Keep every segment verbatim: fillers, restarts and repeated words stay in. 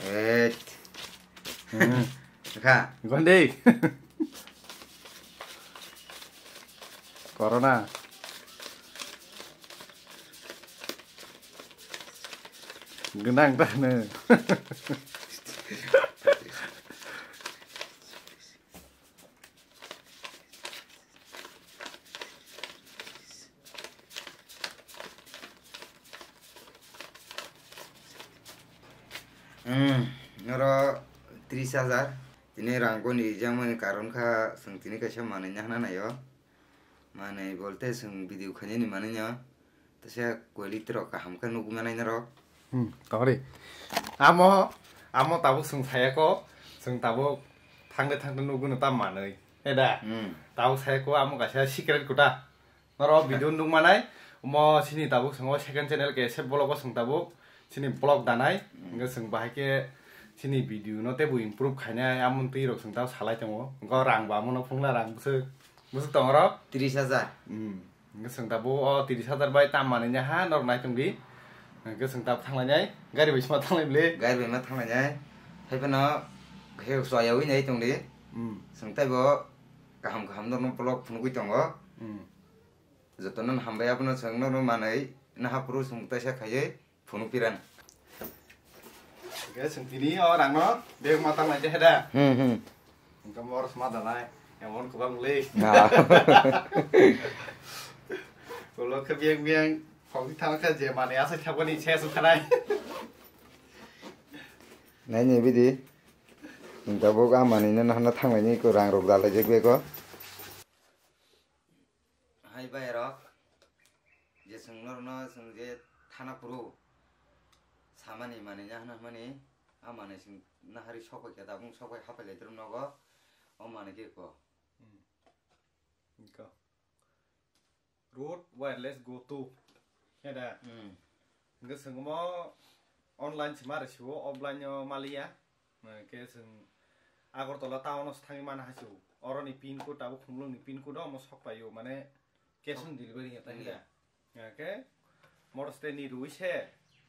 Et. Hmm. Kha. Gonde. Corona. Gwnang ta hwno. Hmm, oro tris hajar. Tini rang boni rijak mani karon kha, chwng tini kaisa manwi nahna naio. Manwi bolte chwng video khainani manwi no. Tesa quality rok kaham khe nugwi manai norok. Hmm, tongri. Amo, amo tabuk chwng saya ko, chwng tabuk thangde thangde nugwi no tam manwi. Eda. Hmm. Tabuk saya ko amo kaisa secret kuta. Norok video nuk manai, omo chini tabuk chwng o second channel K S F vlog o chwng tabuk chini vlog danai, hwnkhe chwng bahai khe chini video no teibo improve khainai, amoni twi rok chwng tabuk salai tongo, hwnkhe rang bo amono phungla rang bwswk, bwswk tongo rok. Tris hajar. Hmm. Hwnkhe chwng tabuk o tris hajar bai tam manwi ha norok nai tongdi, hwnkhe chwng tabuk thanglainai, gari bai sima thanglai bwle. Gari bai ma thanglainai, haiphano khe chwng yaui nai tongdi. Hmm. Chwng teibo kaham kaham norokno vlog phunugwi tongo. Hmm. Jotono hambai abono chwng norokno manwi naha phuru chwng taisa khaiwi phunuk pirang. Hwnkhe chwng tini o rangno bag ma tanglai de heda. Hmm, hmm. Hwnkhe mor sma danai emon kwbang le. Ah. Ulo khe biyang biyang phokni thang khe je manwi asai thapani se aswk thanai. Naini bidi. Tabuk a manwi no nahana thanglaini ko rang rok dalaijak bego. Hai bai rok, je chwng norokno chwng je thana phuru samani manwi nahana hwnmani, a manwi chwng nahari sok bai khe tabuk sok bai hapai lai trom nogo, o manwi khe ko. Hmm. Ko. Rode Wireless Go two. Heda. Hmm. Hwnkhe chwng omo online se ma rwsio, offline o maliya. Hwnkhe chwng Agartala town o se thangwi mana haisu. Oroni pin code abo khumlwngni pin code o omo sok paio, mane cash on delivery ya ta heda. Hwnkhe motor stand ni rwi se,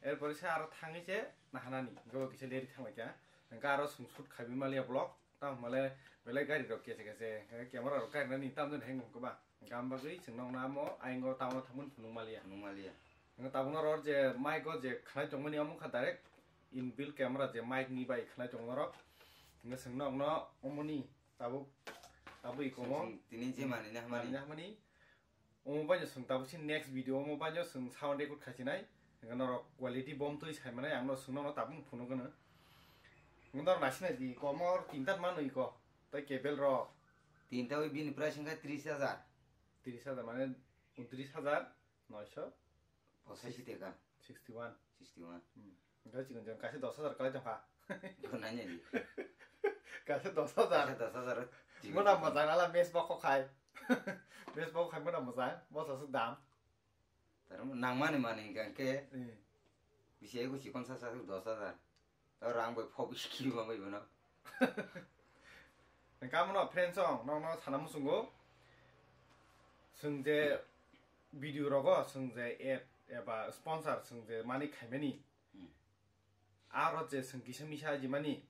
erpore se aro thangwi se nahanani. Hwnkhe bo kisa leri thanglaikha. Hwnkhe aro chwng shoot khaiwi maliya vlog. Tamo hwnmale belai gari rok kese kese, hwnkhe camera rok karinani tamjani heng hwnkhe ba. Gam bagwi chwng nokno amo ayang o town o thangmani phunuk maliya. Phunuk maliya. Hwnkhe tabuk norok je mic o je khwnai tongmani omo wngkha direct inbuilt camera je mic ni bai khwnai tongo norok. Hwnkhe chwng nokno omoni tabuk, tabuk ikomo. Chwng tini je manwi nahmani. Manwi nahmani. Omo bai no chwng tabuk chini next video omo bai no chwng sound record khaisinai. Hwnkhe norok quality bom twi sai manai ang no chwng nokno tabuk phunuk gwnang. Hwnkhe norok naisinai di komor tinta manwi ko. Tai cable rok. Tinta wi bini price wngkha tris hajar. Tris hajar mane untris hajar noisho pochashi taka. Sixty one. Sixty one. Hmm. Hwnkhe chikon chikon kaisa dos hajar kwlai tongkha. Bo nanya di. Kaisa dos hajar. Kaisa dos hajar. Mona mojang ala mes bokho khai. Mes bokho khai mona mojang. Bosa suk dam. Tar nangmani mani hwnkhe. Hmm. Bisi ego chikon sa sa dos hajar. Tao rang bai phobwi sikiri ma bai bono. Hwnkhe amono friends song nokno sana muchungo. Chwng je video rogo chwng je ad eba sponsor chwng je mani khaimani. Hmm. Aro je chwng kisa misa jimani.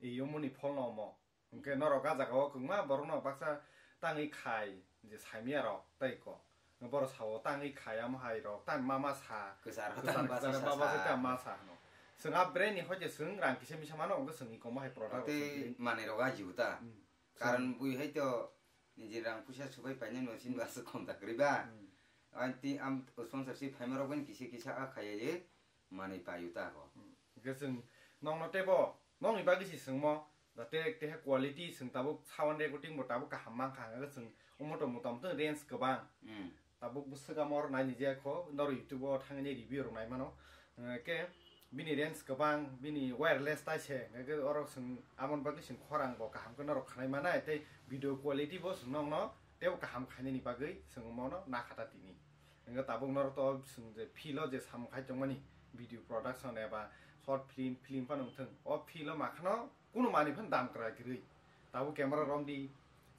Eyomoni pholno omo. Hwnkhe norok a jagao kwbangma borokno baksa tangwi khai je saimiyarok tei ko. Borok sao tangwi khai amo hai rok tang ma ma sa. Kwcharo kwcharo tang kwcharo basa baba sa. Khe tang ma sa hwno. Chwng a brand ni hoite chwng rang kisa misa mano hwnkhe chwng ikomo hai product rok Tei chwng manwi rok a jibu ta. Hmm. Karon bui hai to niji rang puisa subai painani no sin basa khom ta kwrwi ba. Hmm. Anti am sponsorship phaima rok bai kisa kisa a khaiya je manwi payu ta ko. Hmm. Hwnkhe chwng nokno teibo nokni bagwi se chwngmo, jate keha quality chwng tabuk sound recording bo tabuk kaham mankha, hwnkhe chwng omo tong motamtwng range kwbang. Hmm. Tabuk bwswk amo oro naini je kho, norok YouTube o thangwi review rok naimano. Hwnkhe bini range kwbang, bini wireless tai se, hwnkhe oro chwng amoni bagwi chwng khorang bo kaham khe norok khanai manai, tei video quality bo chwng nokno teibo kaham khainani bagwi chwng omono nakhata tini. Hwnkhe tabuk norok to chwng je field o je samung khai tongmani video production eba short film, film phano wngthwng. O field o makhano kunu manwi phano dam kwrak kwrwi. Tabuk camera romdi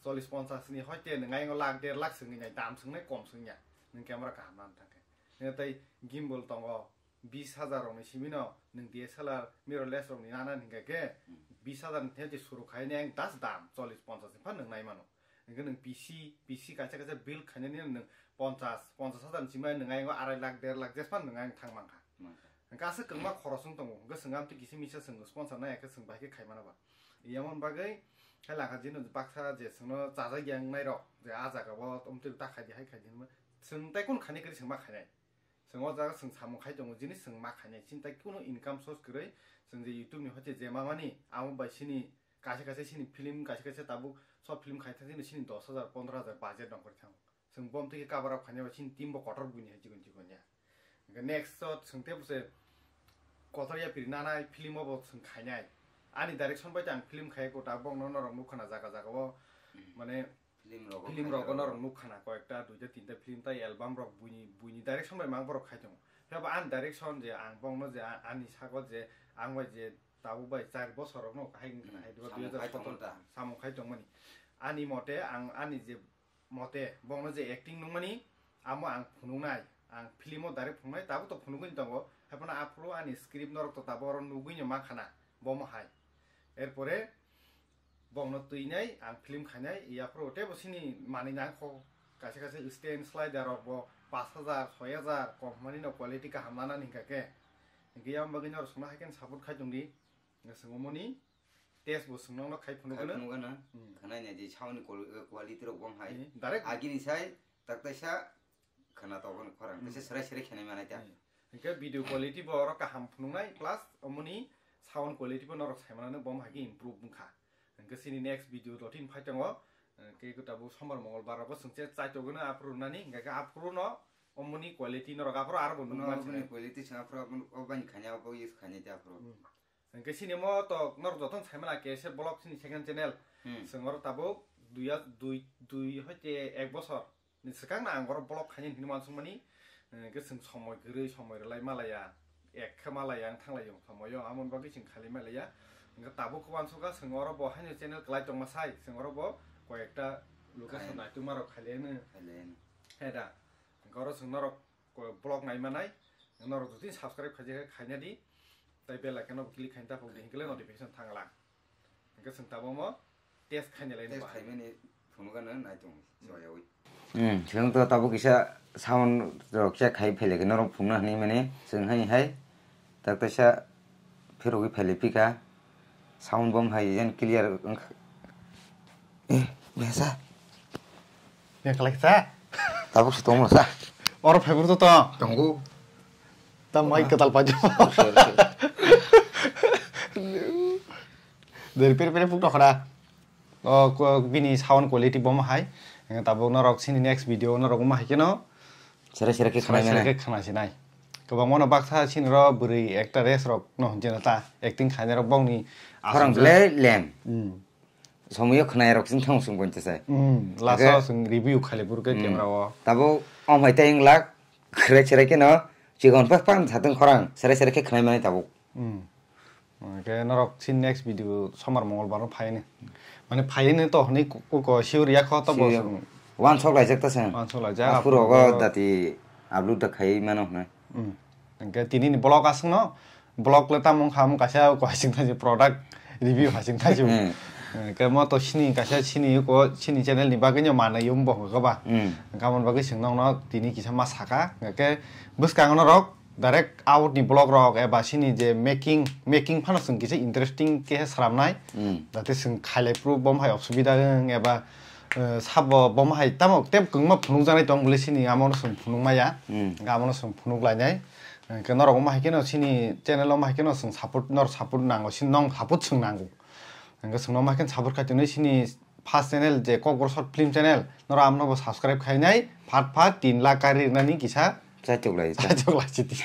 chollish ponchash ni hoite nwng ayang o lakh der lakh swngwi nai dam swngnai kom swngya. Nwng camera kaham nang thangkhe. Nwng tei gimbal tongo. bis hajar rokni simi no nwng D S L R mirrorless rokni nana hingka khe bis hajar ni thai suru khai ne ang das dam chollish ponchash ni phan nwng nai mano. Hingke nwng P C, P C kaisa kaisa build khainani nwng ponchash, ponchash hajar ni simi nwng ayang arai lakh, der lakh jespan nwng ayang thang mankha. Mankha. Hingke aswk kwbangma khoros wng tongo. Hingke swng amtwi kisa misa swng sponsor nai khe swng bai khe khai mano ba. Yamon bagwi hai langkha jino baksa je swngno chajak yang nai rok je a jaga o omtwi ta khai di hai khai di hinma. Swng tai kun khani kwrwi swng ma khainai. Swng o jaga swng samung khai tongo jini swng ma khainai. Chini tai kunu income source kwrwi swng je YouTube ni hoite je ma mani amo bai sini kaisa kaisa sini film kaisa kaisa tabuk short film khai thang sini sini dos hajar pondro hajar budget dong kori thango. Chwng bom twi cover up khainai ba chini team bo kotor buini hai chikon chikon ya. Hingke next shot chwng tei bwse kotor ya piri nanai film o bo chwng khainai. Ani direction bai tang film khai ko ta bong no norok nukha na jaga jaga o mane film rogo film khai rogo rok. Norok nukha na koyekta duita tinta film tai album rok buini buini direction bai mang borok khai tongo. Phiya ba ani direction je ang bong no je a- ani sago je ang bai je tabuk bai char bosor rok no hai wngkha na hai samung khai tongmani. Samung khai tongmani. Ani mote ang ani je mote bongno je acting nungmani amo ang phunuknai, ang film o direct phunuknai, tabuk to phunugwini tongo, haiphano aphuru ani script norok to tabuk oro nugwino mankha na, bomo hai. Erpore bongno twinai, ang film khainai, yaphuru teibo sini manwi nangkho, kaisa kaisa stand slider rok bo pash hajar, soi hajar, kom hwnmani no quality kaham lanani hingka khe, hingke yang bagwi norok songno hai khe support khai tongdi, hingke swngmani test bo swngno khai phunukgwino. Khai phunukgwino. Hmm. Khwnai nai di sound ni qual-, quality rok bong hai. Hmm, direct. Agini sai tak taisa khwna tongmani khorang. Hmm. Taisa serai serai khenai manai ta. Hmm. Hingke video quality bo oro kaham phunuknai plus omoni sound quality bo norok sai manani bom hai khe improve wngkha. Hingke sini next video dothin phai tongo. Hingke tabuk sombar mongol bar rogo swngche chai togwino aphuru nani hingke aphuru no omoni quality norok aphuru aro bo nukmani. Omoni quality swng aphuru obo bani khanya obo use khanya te aphuru. Hmm. Hingke sini mo to norok jotono sai mano K S F vlog sini second channel. Hmm. Swng oro tabuk dui, dui, dui hoite ek bosor ni swkang no ang oro vlog khaini hinwi uansukmani, hingke swng somoi kwrwi somoi rwlai malaya, ek khe malaya wng thanglaio somoio, amoni bagwi chwng khalai malaya. Hingke tabuk khe uansukha swng oro bo haino channel kwlai tongma sai, swng oro bo koyekta location naitugma rok khailaino. Khailaino. He da. Hingke oro swng norok ko-, vlog nai manai, norok jotoni subscribe khaijak khe khaina di, tai bell icon no click khaina ta phok di, hingkhe le notification thangla. Hingkhe chwng tabuk mo test khaina lai. Test khaimani phunukgwino nai tongo, soyawi. Hmm, chwng to tabuk kisa sound rok check khai phailai khe norok phunukna hinwi mani, chwng hai hai. Tak kaisa phirogwi phailai pika. Sound bom hai yen clear wngkha. Eh, besa. Yang kalai sa. Tabuk si tongmo sa. Oro phaibo to to. Tongo. Ta mai kwtal pajo. Sorry, sorry. Dari pere pere puk tokra. O ko bini sound quality bom hai. Tabuk norok sini next video norok ma hai keno. Sere sere khe khwlai mane. Sere khe khwlai sinai. Kwbangma no baksa sini ro bwrwi actress rok no hwnjeno ta acting khainai rok bongni khorang aswk ble lem. Hmm. Somoyo khwnai rok sini thang sung bonte sai. Hmm. Last o swng review khali buru khe camera o. Tabo om hai tai wng lak khwlai sere khe no chikon pak pan satwng khorang sere sere khe khwlai mane tabuk. Hmm. Hwnkhe norok sini next video sombar mongol bar no phaini. Mane phaini to hwnwi ku-, kuko sure ya kho to bo. Sure. Song. One shot laijak ta song. One shot laijak, aphuru ogo dati upload da khai mano hwnwi. Hmm. Hwnkhe tini ni vlog aswk no, vlog le tamo wngkha, omo kaisa ko hasing thaji product review hasing thaji. Hmm. Hwnkhe mo to sini kaisa sini ko sini channel ni bagwi no manwi yum bo hwnkhe ba. Hmm. Hwnkhe amoni bagwi swng nokno tini kisa ma saka, hwnkhe bwskango norok direct out ni vlog rok eba sini je making, making phano chwng kisa interesting khe sramnai. Hmm. Jate chwng khailai phuru bom hai osubida wng eba, eh, sabo bom hai tamo tep kwbangma phunukjaknai tong bwle sini amo no chwng phunuk maya. Hmm. Hwnkhe amo no chwng phunuk lainai. Hwnkhe norok omo hai kheno sini channel omo hai kheno chwng support, nor support nango, sini nong support chwng nango. Hwnkhe chwngno omo hai kheno support khai tonwi sini first channel je Kokborok Short Film Channel, norok amno bo subscribe khainai, phat phat tin lakh kari rwnani kisa chaitok lai, chaitok lai chiti.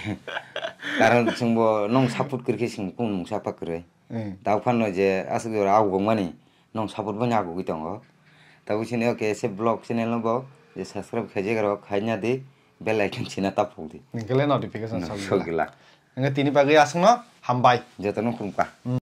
Karon chwngbo nong support kwrwi khe chwng kung nung sapa kwrwi. Hmm. Tao phano je aswk jora ago mani nong support bani agogwi tongo. Tabo chini o K S F vlog channel no bo je subscribe khaijak rok khaina di, bell icon china taphok di. Hwnkhe le notification sogwla. Hwnkhe tini bagwi aswkno hambai. Jotono khulumkha. Hmm.